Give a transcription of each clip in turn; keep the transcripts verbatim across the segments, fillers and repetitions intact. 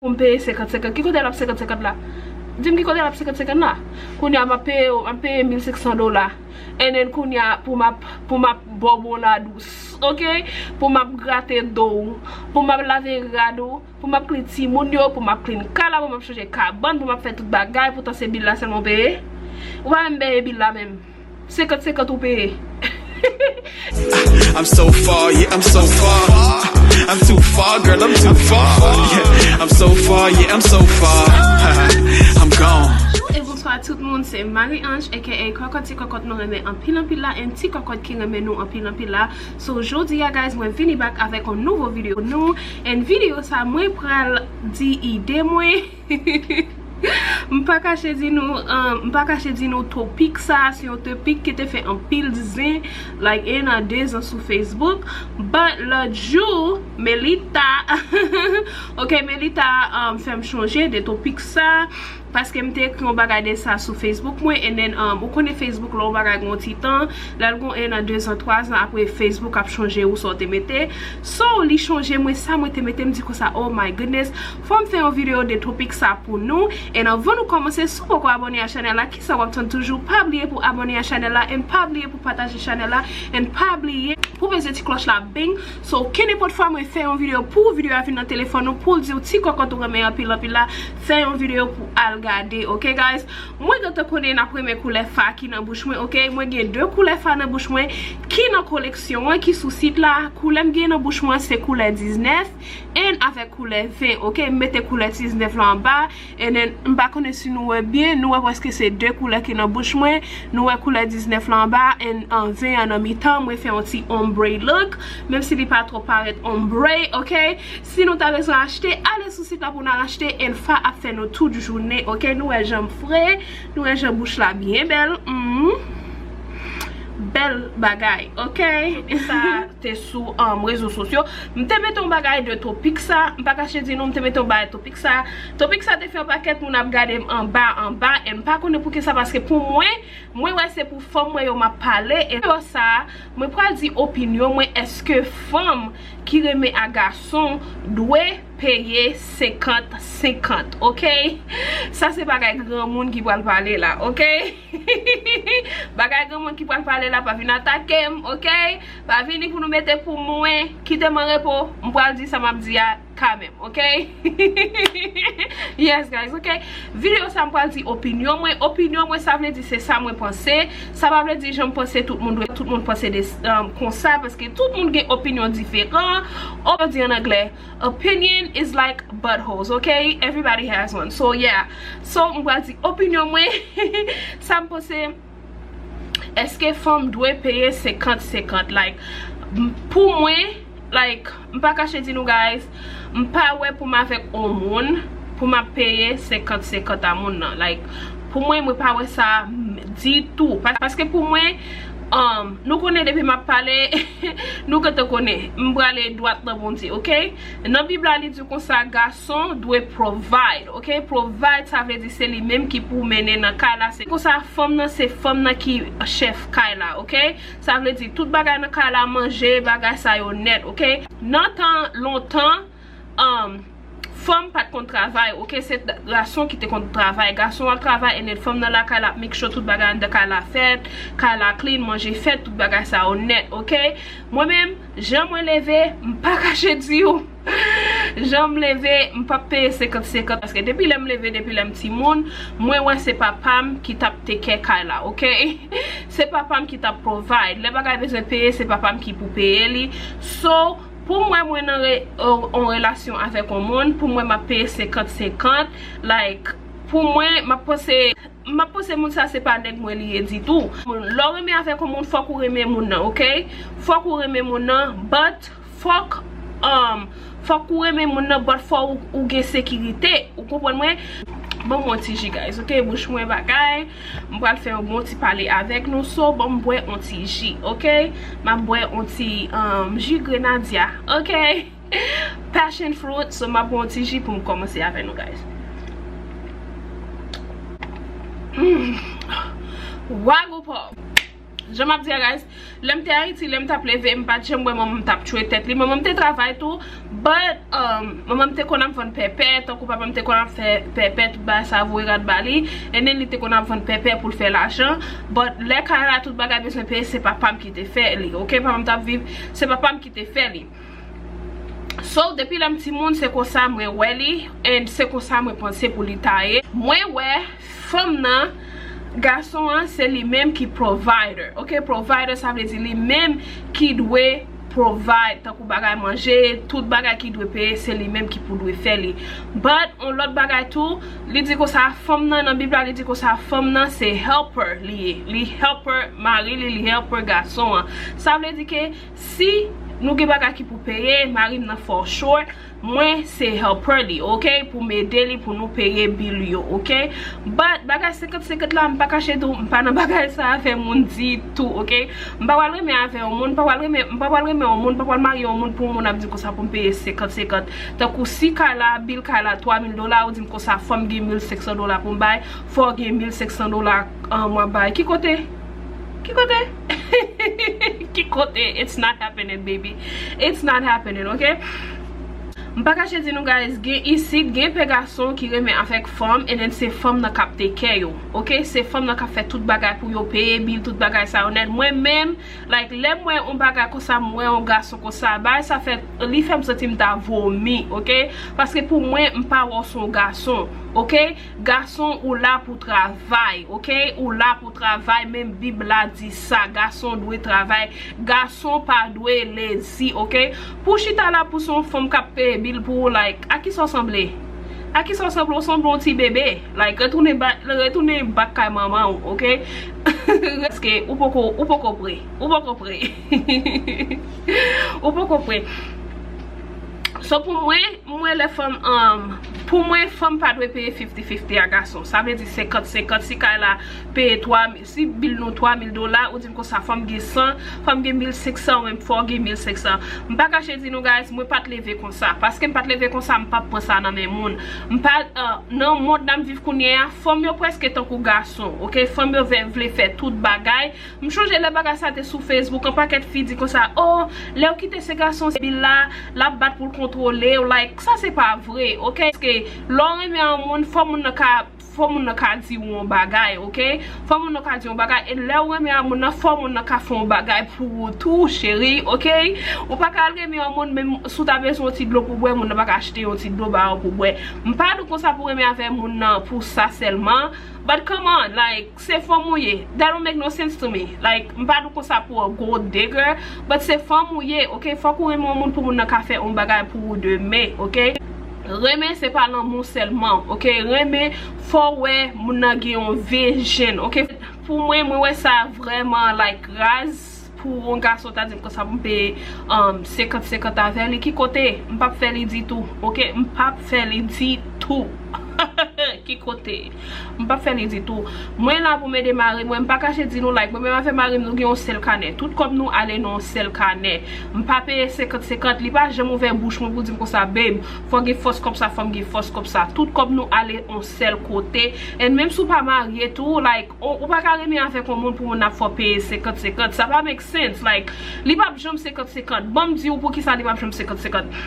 M peye senkant senkant. Ki kote l ap senkant senkant la? Di m ki kote l ap senkant senkant la? Kounye a m ap peye, m ap peye mil senk san dola. And then kounye a pou m ap, pou m ap ba w bon ladous, ok? Pou m ap grate do w, pou m ap lave rad ou, pou m ap clean timoun yo, pou m ap clean kay la, pou m ap chanje kabann, pou m ap fè tout bagay, poutan se bil la sèlman w peye. Ou pa menm peye bil la menm. Senkant senkant ou peye. I'm so far, yeah, I'm so far. I'm too far, girl, I'm too far. Yeah, I'm so far, yeah, I'm so far. I'm gone. Bonjou e bonswa tout moun, se Marie Ange, aka Kòkòt, ti kòkòt nou renmen anpil anpil la, and ti kòkòt ki renmen nou anpil anpil la. So, jodi a, guys, mwen vini back avèk yon nouvo videyo pou nou, and videyo sa, mwen pral di ide mwen. M pa kache di nou, um, m pa kache di nou topik sa, se yon topik ki te fè anpil zen, like, en an de zan sou Facebook. But lòt jou, Melita, ok, Melita, um, fè m chonje de topik sa, paske m te ekri yon bagay de sa sou Facebook mwen, and then, um, ou konnen Facebook la, yon bagay gon ti tan, lè l gon en an, de zan, twa zan, apre Facebook ap chonje ou sa w te mete. So, li chonje mwen sa mwen te mete, m di konsa, oh my goodness, fò m fè yon videyo de topik sa pou nou. And anvan nou kòmanse, si w poko abòne a chanèl la, kisa w ap tann toujou? Pa bliye pou abòne a chanèl la, and pa bliye pou pataje chanèl la, and pa bliye pou peze ti klòch la, bing. So, kenenpòt fwa mwen fè yon videyo pou ou, videyo a vin nan telefòn ou, pou l di w ti kòkòt ou renmen anpil anpil la, fè yon videyo pou al gade, ok, guys? Mwen gentan konnen n ap renmen koulè fa ki nan bouch mwen, ok? Mwen gen de koulè fa nan bouch mwen ki nan koleksyon an, ki sou sit la. Koulè m gen nan bouch mwen se koulè diznèf and avèk koulè ven, ok? M mete koulè diznèf la anba, and then m pa konnen si nou wè byen, nou wè prèske se de koulè ki nan bouch mwen, nou wè koulè diznèf la anba, and, uh, ven an nan mitan, mwen fè yon ti ombre look, menm si li pa twò parèt ombre, ok? Si nou ta bezwen achte, ale sou sit la pou n al achte, and fa ap fè nou tout jounen, ok? Nou wè jan m fre, nou wè jan bouch la byen bèl, mm. Bèl bagay, ok? Sa te sou, um, rezo sosyo. M te mete yon bagay de topik sa, m pa kache di nou, m te mete yon bagay topik sa. Topik sa te fè yon pakèt moun ap gade m anba, anba, and m pa konnen poukisa, paske pou mwen, mwen wè se pou fanm mwen yo m ap pale, e yo sa, mwen pral di opinyon mwen, èske fanm ki renmen a gason dwe peye senkant senkant, ok? Sa se bagay granmoun ki pral pale la, ok? Bagay granmoun ki pral pale la, pa vin atake m, ok? Pa vini pou nou mete pou mwen, kite m an repo, m pral di sa m ap di a kanmenm, ok? Yes, guys, ok? Videyo sa m pral di opinyon mwen. Opinyon mwen, sa vle di se sa mwen panse. Sa pa vle di jan m panse tout moun dwe, tout moun panse de, um, konsa, paske tout moun gen opinyon diferan. Ou di an anglè, opinion is like buttholes, ok? Everybody has one. So, yeah. So, m pral di opinyon mwen, sa m panse, èske fanm dwe peye senkant senkant? Like, m- pou mwen, like, m pa kache di nou, guys, m pa wè pou m avèk on moun, pou m ap peye senkant senkant a moun nan. Like, pou mwen, mwen pa wè sa m- ditou. Pa- paske pou mwen, um, nou konnen depi m ap pale, nou gentan konnen, m prale dwat nan Bondye, ok? Nan Bib la, li di konsa, gason dwe provide, ok? Provide, sa vle di se li menm ki pou mennen nan kay la. Se konsa, fanm nan, se fanm nan ki chèf kay la, ok? Sa vle di tout bagay nan kay la, manje, bagay sa yo nèt, ok? Nan tan lontan, um, fanm pa t konn travay, ok? Se gason ki te konn travay. Gason ap travay, and then fanm nan lakay la ap make sure tout bagay anndan kay la fèt, kay la clean, manje fèt, tout bagay sa yo nèt, ok? Mwen menm, jan mwen leve, m pa kache di w. Jan m leve, m p ap peye senkant senkant, paske depi lè m leve, depi lè m timoun, mwen wè se papa m ki t ap take care kay la, ok? Se papa m ki t ap provide. Lè bagay bezwen peye, se papa m ki pou peye li. So, pou mwen, mwen nan re- on, on relasyon avèk on moun, pou mwen, m ap peye senkant senkant. Like, pou mwen, m ap panse, m ap panse moun sa se pa nèg mwen li ye ditou. Lè w renmen avèk yon moun, fòk ou renmen moun nan, ok? Fòk ou renmen moun nan, but fòk, um, fòk ou renmen moun nan, but fò ou, ou gen sekirite. Ou konprann mwen? Ban m yon ti ji, guys, ok? Bouch mwen bagay. M pral fè yon bon ti pale avèk nou. So, ban m bwè yon ti ji, ok? M ap bwè yon ti, um, ji grenadya, ok? Passion fruit, so m ap pran yon ti ji pou m kòmanse avè nou, guys. Mm. Wago pop. Jan m ap di a, guys, lè m te Ayiti, lè m t ap leve, m pa t janm wè manman m t ap tchwe tèt li. Manman m te travay tou, but um, manman m te konn ap vann pèpè, tankou papa m te konn ap fè pèpè, tout bagay sa, voye rad ba li, and then li te konn ap vann pèpè pou l fè lajan. But lè kay la, tout bagay bezwen peye, se papa m ki te fè li, ok? Papa m t ap viv, se papa m ki te fè li. So, depi lè m timoun, se konsa mwen wè li, and se konsa mwen panse pou li ta ye. Mwen wè fanm nan, gason an, se li menm ki provider. Ok, provider, sa vle di li menm ki dwe provide, tankou bagay manje, tout bagay ki dwe peye, se li menm ki pou dwe fè li. But, on lòt bagay tou, li di konsa, fanm nan, nan Bib la, li di konsa, fanm nan se helper li ye. Li helper mari li, li helper gason an. Sa vle di ke si nou gen bagay ki pou peye, mari m nan fall short, mwen se helper li, ok? Pou m ede li, pou nou peye bill yo, ok? But, bagay senkant senkant la, m pa kache di w, m pa nan bagay sa avè moun ditou, ok? M pa pral renmen avè yon moun, m pa pral renmen, m pa pral renmen yon moun, m pa pral marye yon moun pou yon moun ap di konsa pou m peye senkant senkant. Tankou si kay la, bill kay la twa mil dola, ou di m konsa fò m gen mil senk san dola pou m bay, fò w gen mil senk san dola an mwa bay. Ki kote? Ki kote? Ki kote? It's not happening, baby. It's not happening, ok? M pa kache di nou, guys, gen isit, gen pè gason ki renmen avèk fanm, and then se fanm nan k ap take care yo, ok? Se fanm nan k ap fè tout bagay pou yo, peye bill, tout bagay sa yo nèt. Mwen menm, like, lè m wè yon bagay konsa, m wè yon gason konsa, bagay sa fè, li fè m santi m ta vomi, ok? Paske pou mwen, m pa wè w se yon gason, ok? Gason, ou la pou travay, ok? Ou la pou travay, menm Bib la di sa, gason dwe travay, gason pa dwe lezi, ok? Pou chita la pou se yon fanm k ap peye bill pou ou, like, a kisa w sanble? A kisa w sanble? Ou sanble yon ti bebe, like, retounen ba, retounen bak kay manman w, ok? Paske ou poko, ou poko pre, ou poko pre. Ou poko pre. So pou mwen, mwen lè fanm, um, pou mwen, fanm pa dwe peye fifty fifty a gason. Sa vle di senkant senkant. Si kay la peye twa mil, si bill nou twa mil dola, ou di m konsa, fò m gen san, fò m gen mil senk san, ou menm fò w gen mil senk san. M pa kache di nou, guys, mwen pa t leve konsa. Paske m pa t leve konsa, m p ap pran sa nan men moun. M pa, uh, nan mond la m viv kounye a, fanm yo prèske tankou gason, ok? Fanm yo vle, vle fè tout bagay. M chonje lè bagay sa te sou Facebook, yon pakèt fi di konsa, oh, lè w kite se gason se bil la, l ap bat pou l kontwole w, like, sa se pa vre, ok? Paske lè w renmen yon moun, fò moun nan ka, fò moun nan ka di w yon bagay, ok? Fò moun nan ka di w yon bagay, e lè w renmen yon moun nan, fò moun nan ka fè yon bagay pou ou tou, cheri, ok? Ou pa ka al renmen yon moun, menm si w ta bezwen yon ti dlo pou bwè, moun nan pa ka achte yon ti dlo ba ou pou bwè. M pa di w konsa pou renmen avè moun nan pou sa sèlman, but come on, like, se fanm ou ye. That don't make no sense to me. Like, m pa di w konsa pou a gold digger, but se fanm ou ye, ok? Fòk ou renmen yon moun pou moun nan ka fè yon bagay pou ou demen, ok? Renmen se pa lanmou sèlman, ok? Renmen, fò w wè moun nan gen yon vision, ok? Pou mwen, mwen wè sa vrèman, like, raz pou yon gason ta di m konsa pou m peye, um, senkant senkant avè li. Ki kote? M p ap fè li ditou, ok? M p ap fè li ditou. Ki kote? M p ap fè li ditou. Mwen la pou m ede mari mwen. M pa kache di nou, like, mwen menm avè mari m, nou gen yon sèl kanè. Tout kòb nou ale nan yon sèl kanè. M pa peye senkant senkant. Li pa janm ouvè bouch mwen pou di m konsa, babe, fò gen fòs kòb sa, fò m gen fòs kòb sa. Tout kòb nou ale yon sèl kote. And menm si w pa marye tou, like, ou, ou pa ka renmen avèk yon moun pou moun ap fè w peye senkant senkant. Sa pa make sense. Like, li p ap janm senkant senkant. Ban m di w poukisa li p ap janm senkant senkant.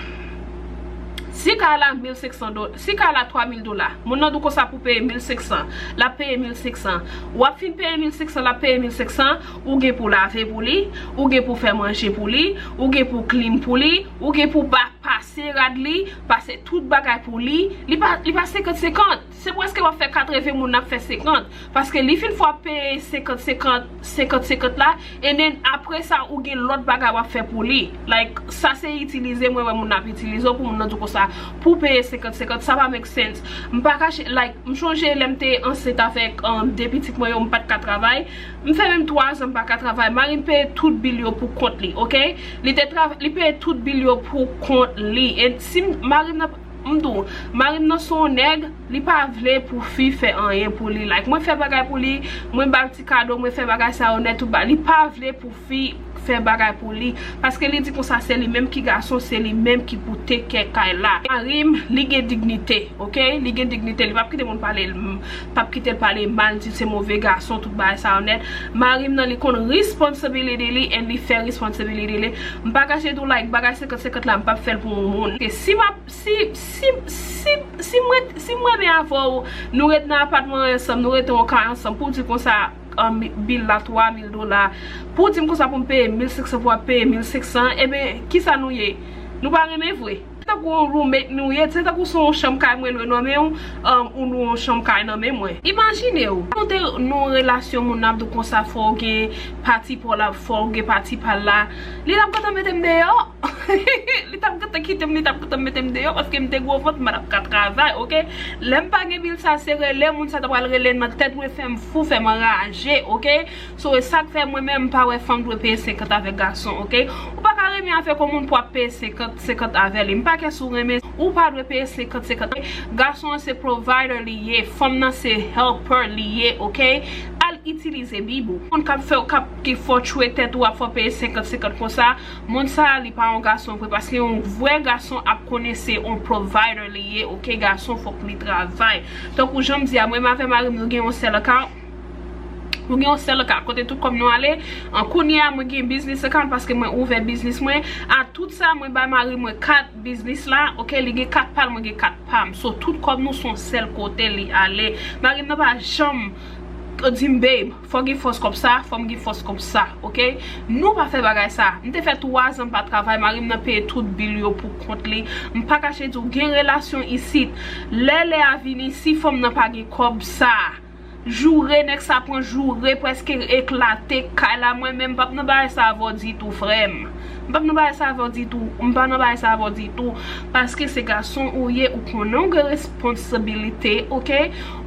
Si kay la mil senk san do-, si kay la twa mil dola, moun nan di w konsa pou peye mil senk san, l ap peye mil senk san. W ap fin peye mil senk san, l ap peye mil senk san, ou gen pou lave pou li, ou gen pou fè manje pou li, ou gen pou clean pou li, ou gen pou ba, pase rad li, pase tout bagay pou li, li pa, li pa senkant senkant. Se prèske w ap fè katreven moun ap fè senkant. Paske li fin fè w ap peye senkant senkant, senkant senkant la, and then apre sa, ou gen lòt bagay w ap fè pou li. Like, sa se itilize, mwen wè moun ap itilize w pou moun nan di w konsa, pou peye senkant senkant, sa pa make sense. M pa kache, like, m chonje lè m te ansent avèk, um, de pitit mwen yo, m pa t ka travay. M fè menm twa zan m pa ka travay. Mari m peye tout bil yo pou kont li, ok? Li te trav-, li peye tout bil yo pou kont li. E si m, mari m nan, m di w, mari m nan se yon nèg, li pa vle pou fi fè anyen pou li. Like, mwen fè bagay pou li, mwen ba l ti kado, mwen fè bagay sa yo nèt tout ba. Li pa vle pou fi fè bagay pou li. Paske li di konsa se li menm ki gason, se li menm ki pou take care kay la. Mari m, li gen dignite, ok? Li gen dignite, li p ap kite moun pale l, m, p ap kite l pale mal, di se move gason, tout bagay sa yo nèt. Mari m nan, li konn responsibility li, and li fè responsibility li. M pa kache tou, like, bagay senkant senkant la, m p ap fè l pou yon moun. Ke si m ap, si, si, si, si mwen, si mwen renmen avè w, nou ret nan apatman ansanm, nou rete yon kay ansanm, pou w di konsa, um, bil la twa mil dola, pou w di m konsa pou m peye mil senk san, pou w ap peye mil senk san, ebyen, kisa nou ye? Nou pa renmen vre? Se tankou yon roommate nou ye, se tankou se yon chanm kay mwen lwe nan men w, um, ou lwe yon chanm kay nan men mwen. Imajine w, nou te nan yon relasyon, moun ap di w konsa fò w gen pati pa w la, fò w gen pati pa l la. Li t ap gentan mete m deyò. Li t ap gentan kite m, li t ap gentan mete m deyò paske m te gwo vant, m pa t ap ka travay, ok? Lè m pa gen bil sa, se rele moun sa ta pral rele nan tèt mwen, fè m fou, fè m anraje, ok? So, e sa k fè mwen menm, m pa wè fanm dwe peye senkant avèk gason, ok? Ou pa ka renmen avèk yon moun pou ap peye senkant senkant avè li. M pa kè si w renmen, ou pa dwe peye senkant senkant. Gason an se provider li ye, fanm nan se helper li ye, ok? Al itilize Bib ou. Moun k ap fè w, k ap ki fè w tchwe tèt ou, ap fè w peye senkant senkant konsa, moun sa a, li pa yon gason vre, paske yon vrè gason ap konnen se yon provider li ye, ok? Gason fòk li travay. Tankou jan m di a, mwen avè mari m, nou gen yon sèl account. Nou gen yon sèl account kote tout kòb nou ale. An, kounye a, mwen gen business account paske mwen ouvè biznis mwen. A tout sa, mwen bay mari mwen kat biznis la, ok, li gen kat pa l, mwen gen kat pa m. So, tout kòb nou se yon sèl kote li ale. Mari m nan pa janm di m, "Babe, fò gen fòs kòb sa, fò m gen fòs kòb sa," ok? Nou pa fè bagay sa. M te fè twa zan m pa travay, mari m nan peye tout bil yo pou kont li. M pa kache di w, gen relasyon isit. Lè lè a vini, si fanm nan pa gen kòb sa, joure nèg sa pran, joure prèske eklate kay la. Mwen menm, m p ap nan bagay sa avè w ditou, frè m. M p ap nan bagay sa avè w ditou. M pa nan bagay sa avè w ditou. Paske se gason ou ye, ou konnen w gen responsibilite, ok?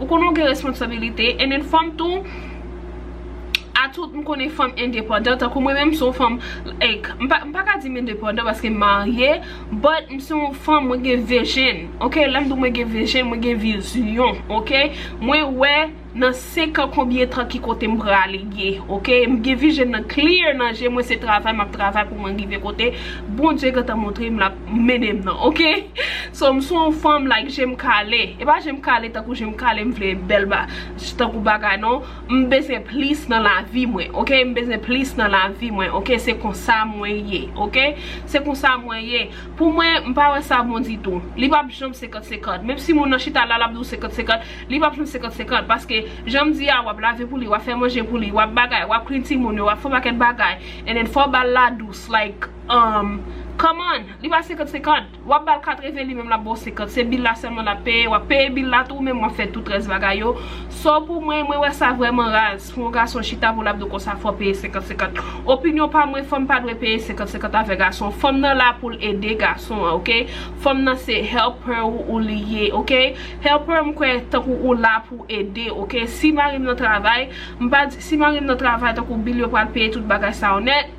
Ou konnen w gen responsibilite. And then fanm tou, a tout, m konnen fanm endepandan. Tankou mwen menm, m se yon fanm, like, m pa, m pa ka di m endepandan paske m marye, but m se yon fanm, mwen gen vision, ok? Lè m di w mwen gen vision, mwen gen vizyon, ok? Mwen wè nan senk an konbyen tan ki kote m prale ye, ok? M gen vision nan clear nan je mwen, se travay m ap travay pou mwen rive kote Bondye gentan montre m l ap mennen m nan, ok? So, m se yon fanm, like, je m kale. E pa je m kale tankou je m kale, m vle bèl ba, tankou bagay, non. M bezwen plis nan lavi mwen, ok? M bezwen plis nan lavi mwen, ok? Se konsa mwen ye, ok? Se konsa mwen ye. Pou mwen, m pa wè sa bon ditou. Li p ap janm senkant senkant. Menm si moun nan chita la, l ap di w senkant senkant, li p ap janm senkant senkant. Paske, jan m di a, w ap lave pou li, w ap fè manje pou li, w ap bagay, w ap clean timoun yo, w ap fè yon pakèt bagay. And then, fò w ba l la dous, like, um, come on, li pa senkant senkant. W ap ba l katreven, li menm l ap ba w senkant. Se bil la sèlman l ap peye, w ap peye bil la tou, ou menm w ap fè tout rès bagay yo. So, pou mwen, mwen wè sa vrèman raz. Pou yon gason chita pou l ap di w konsa fò w peye senkant senkant. Opinyon pa mwen, fanm pa dwe peye senkant senkant avè gason. Fanm nan la pou l ede gason an, ok? Fanm nan se helper ou, ou li ye, ok? Helper, m kwè tankou ou la pou ede, ok? Si mari m nan travay, m pa di, si mari m nan travay, tankou bil yo pral peye, tout bagay sa yo nèt,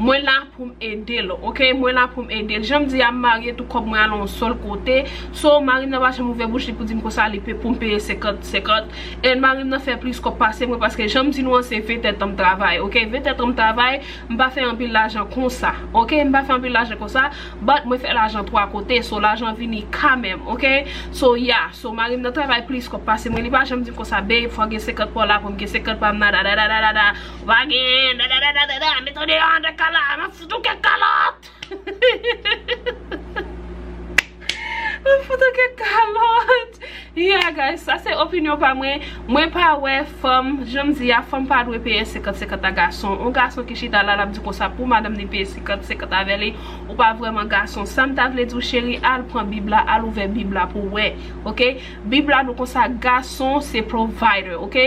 mwen la pou m ede l, ok? Mwen la pou m ede l. Jan m di a, m marye, tout kòb mwen ale yon sèl kote. So, mari m nan pa janm ouvè bouch li pou di m konsa li pe, pou m peye senkant senkant. And mari m nan fè plis kòb pase mwen, paske jan m di nou an, se ventèdtan m travay, ok? Ventèdtan m travay, m pa fè anpil lajan konsa, ok? M pa fè anpil lajan konsa, but mwen fè lajan twa kote, so lajan vini kanmenm, ok? So, yeah, so mari m nan travay plis kòb pase mwen, li pa janm di m konsa, "Babe, fò gen senkant pa w la pou m gen senkant pa m nan, dadadadada." Ou pa gen, dadadadada, mete w deyò anndan kay la, m ap fout ou kèk kalòt. M ap fout ou kèk kalòt. Yeah, guys, sa se opinyon pa mwen. Mwen pa wè fanm, jan m di a, fanm pa dwe peye senkant senkant a gason. Yon gason ki chita la, l ap di konsa pou madanm li peye senkant senkant avè li, ou pa vrèman gason. Sa m ta vle di w, cheri, al pran Bib la, al ouvè Bib la pou w wè, ok? Bib la di w konsa, gason se provider, ok?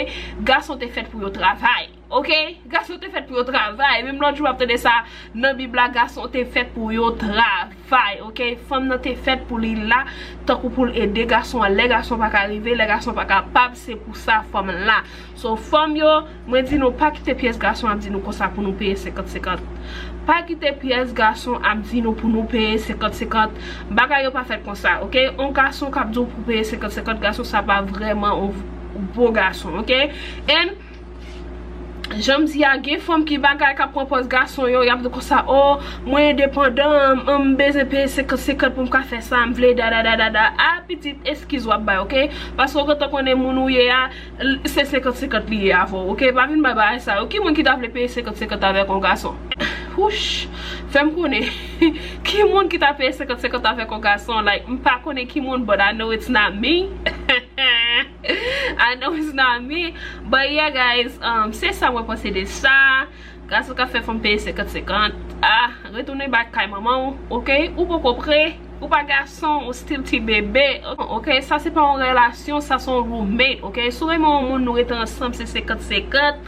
Gason te fèt pou yo travay. Ok? Gason te fèt pou yo travay. Menm lòt jou, m ap tande sa nan Bib la, gason te fèt pou yo travay, ok? Fanm nan te fèt pou li la, tankou pou l ede gason an. Lè gason pa ka rive, lè gason pa kapab, se pou sa fanm la. So, fanm yo, mwen di nou, pa kite pyès gason ap di nou konsa pou nou peye senkant senkant. Pa kite pyès gason ap di nou pou nou peye senkant senkant. Bagay yo pa fèt konsa, ok? Yon gason k ap di w pou peye senkant senkant, gason sa pa vrèman yon bon gason, ok? And Jan m di a, gen fanm ki bagay k ap pran pòz gason yo, y ap di konsa, "Oh, mwen endepandan, m, m bezwen peye senkant senkant pou m ka fè sa m vle, da, da, da, da, da." A, pitit, eskiz w ap bay, oke? Paske w gentan konnen moun ou ye a, l, se senkant senkant li ye avè w, oke? Pa vin bay bagay sa yo. Ki moun ki ta vle peye senkant senkant avèk yon gason? Wouch, fè m konnen. Ki moun ki ta peye senkant senkant avèk yon gason? Like, m pa konnen ki moun, but I know it's not me. I know it's not me. But yeah, guys, um, se sa mwen panse de sa. Gason ka fè fanm peye senkant senkant. Ah, retounen bak kay manman w, oke? Ou poko pre, ou pa gason, ou still ti bebe. Oke, sa se pa yon relasyon, sa se yon roommate, oke? Si w renmen yon moun, nou rete ansanm, se senkant senkant.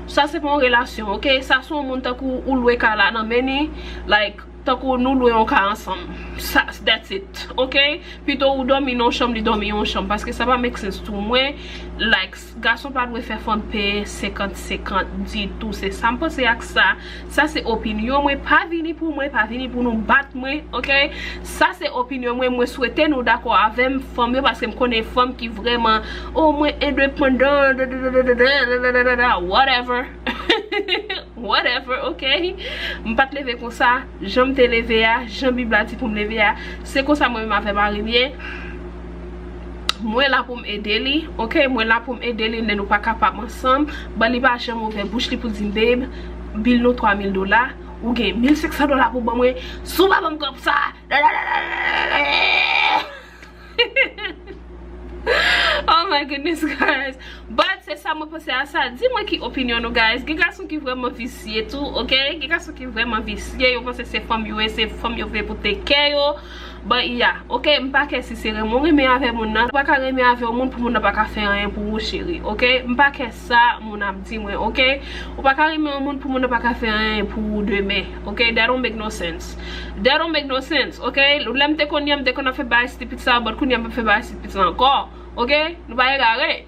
Sa se pa yon relasyon, oke? Sa se yon moun tankou ou lwe kay la nan men li, like, tankou nou lwe yon kay ansanm. Sa, that's it, oke? Pito ou dòmi nan yon chanm, li dòmi nan yon chanm, paske sa pa make sense to mwen. Like, gason pa dwe fè fanm peye senkant senkant ditou. Se sa m panse ak sa. Sa se opinyon mwen. Pa vini pou mwen, pa vini pou nou bat mwen, oke? Sa se opinyon mwen. Mwen swete nou dakò avè m, fanm yo, paske m konnen fanm ki vrèman, "Oh, mwen endepandan, whatever." Whatever, oke? M pa t leve konsa. Jan m te leve a, jan Bib la di pou m leve a, se konsa mwen menm avè mari m ye. Mwen la pou m ede li, oke? Mwen la pou m ede li lè nou pa kapab ansanm. But li pa janm ouvè bouch li pou di m, "Babe, bil nou twa mil dola, ou gen mil senk san dola pou ban mwen, si w pa ban m kòb sa." Oh my goodness, guys. But se sa mwen panse a sa. Di mwen ki opinyon nou, guys. Gen gason ki vrèman visye tou, oke? Gen gason ki vrèman visye. Yo panse se fanm yo ye, se fanm yo vle pou tek kè yo. But yeah, oke? M pa kè si se renmen w renmen avè moun nan. Ou pa ka renmen avè yon moun pou moun nan pa ka fè anyen pou ou, cheri, oke? M pa kè sa moun ap di mwen, oke? Ou pa ka renmen yon moun pou moun nan pa ka fè anyen pou ou demen, oke? That don't make no sense. That don't make no sense, oke? Lè m te konn, m te konn ap fè bagay stupid sa, but kounye a m ap fè bagay stupid sa ankò, oke? Nou pa egare.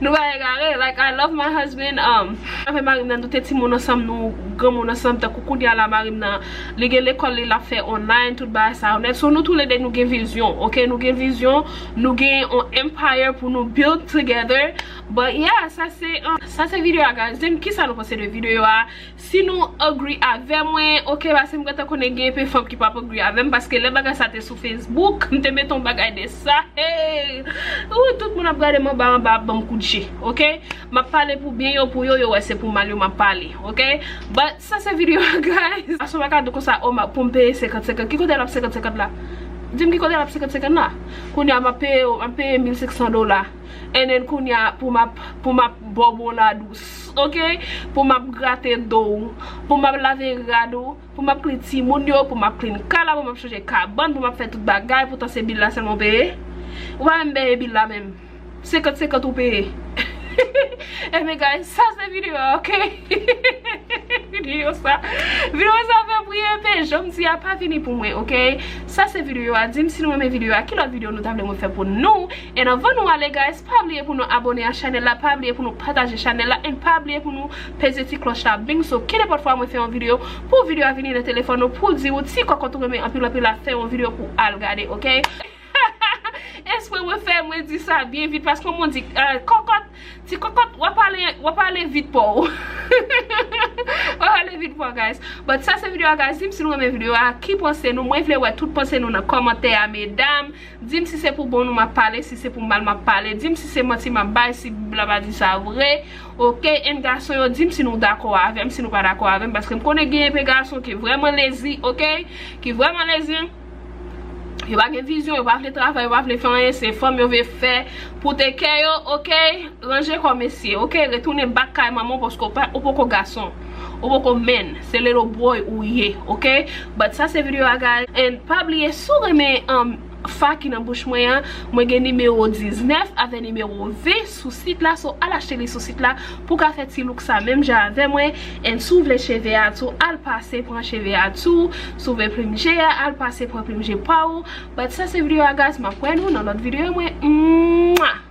Nou pa egare. Like, I love my husband. Um, avè mari m nan, nou te timoun ansanm, nou granmoun ansanm, tankou kounye a la, mari m nan, li gen lekòl li l ap fè online, tout bagay sa yo nèt. So, nou toulede, nou gen vizyon, oke? Nou gen vizyon, nou gen yon empire pou nou build together. But yeah, sa se, um, sa se videyo a, guys. Di m kisa nou panse de videyo a. Si nou agree avè mwen, oke, paske m gentan konnen gen enpe fanm ki p ap agree avè m, paske lè bagay sa te sou Facebook, m te mete yon bagay de sa, hey! Ou, tout moun ap gade m anba, anba, ap ban m kout je, oke? M ap pale pou byen yo, pou yo, yo wè se pou mal yo m ap pale, oke? But sa se videyo a, guys. Gason pa ka di konsa, "Oh, m ap, pou m peye senkant senkant." Ki kote l ap senkant senkant la? Di m ki kote l ap senkant senkant la? Kounye a m ap peye, m ap peye mil senk san dola. And then kounye a pou m ap, pou m ap ba w bon ladous, oke? Pou m ap grate do w, pou m ap lave rad ou, pou m ap clean timoun yo, pou m ap clean kay la, pou m ap chanje kabann, pou m ap fè tout bagay, poutan se bil la sèlman w peye. Ou pa menm peye bil la menm. Senkant senkant ou peye. Ebyen, guys, sa se videyo a, oke? Videyo sa. Videyo sa fè m ri enpe, jan m di a pa vini pou mwen, oke? Sa se videyo a. Di m si nou renmen videyo a, ki lòt videyo nou ta vle mwen fè pou nou. And anvan nou ale, guys, pa bliye pou nou abòne a chanèl la, pa bliye pou nou pataje chanèl la, and pa bliye pou nou peze ti klòch la, bing, so ke nenpòt fwa mwen fè yon videyo, pou videyo a vini nan telefòn ou, pou di ou ti kòkòt ou renmen anpil anpil la, fè yon videyo pou al gade, oke? Espre mwen fè mwen di sa byen vit, paske mwen di, eh, kòkòt, ti kòkòt, w ap pale, w ap pale vit pa w. W ap pale vit pa w, guys. But sa se videyo a, guys. Di m si nou renmen videyo a, ki panse nou. Mwen vle wè tout panse nou nan kòmantè a, medam. Di m si se pou bon nou m ap pale, si se pou mal m ap pale. Di m si se manti m ap bay, si Bib la pa di sa vre. Oke, and gason yo, di m si nou dakò avè m, si nou pa dakò avè m, paske m konnen gen enpe gason ki vrèman lezi, oke? Ki vrèman lezi. Yo pa gen vizyon, yo pa vle travay, yo pa vle fè anyen, se fanm yo vle fè pou te kè yo, oke? Ranje kò mesye, oke? Retounen bak kay manman w paske w pa, ou poko gason. Ou poko man, se little boy ou ye, oke? But sa se videyo a, guys. And pa bliye, si w renmen, um, fa ki nan bouch mwen an, mwen gen nimewo diznèf avè nimewo ven sou sit la, so al achte li sou sit la pou w ka fè ti look sa menm jan avè mwen. And si w vle cheve a tou, al pase pran cheve a tou. Si w vle plim je a, al pase pran plim je pa w. But sa se videyo a, guys, m ap wè nou nan lòt videyo mwen. Mwah!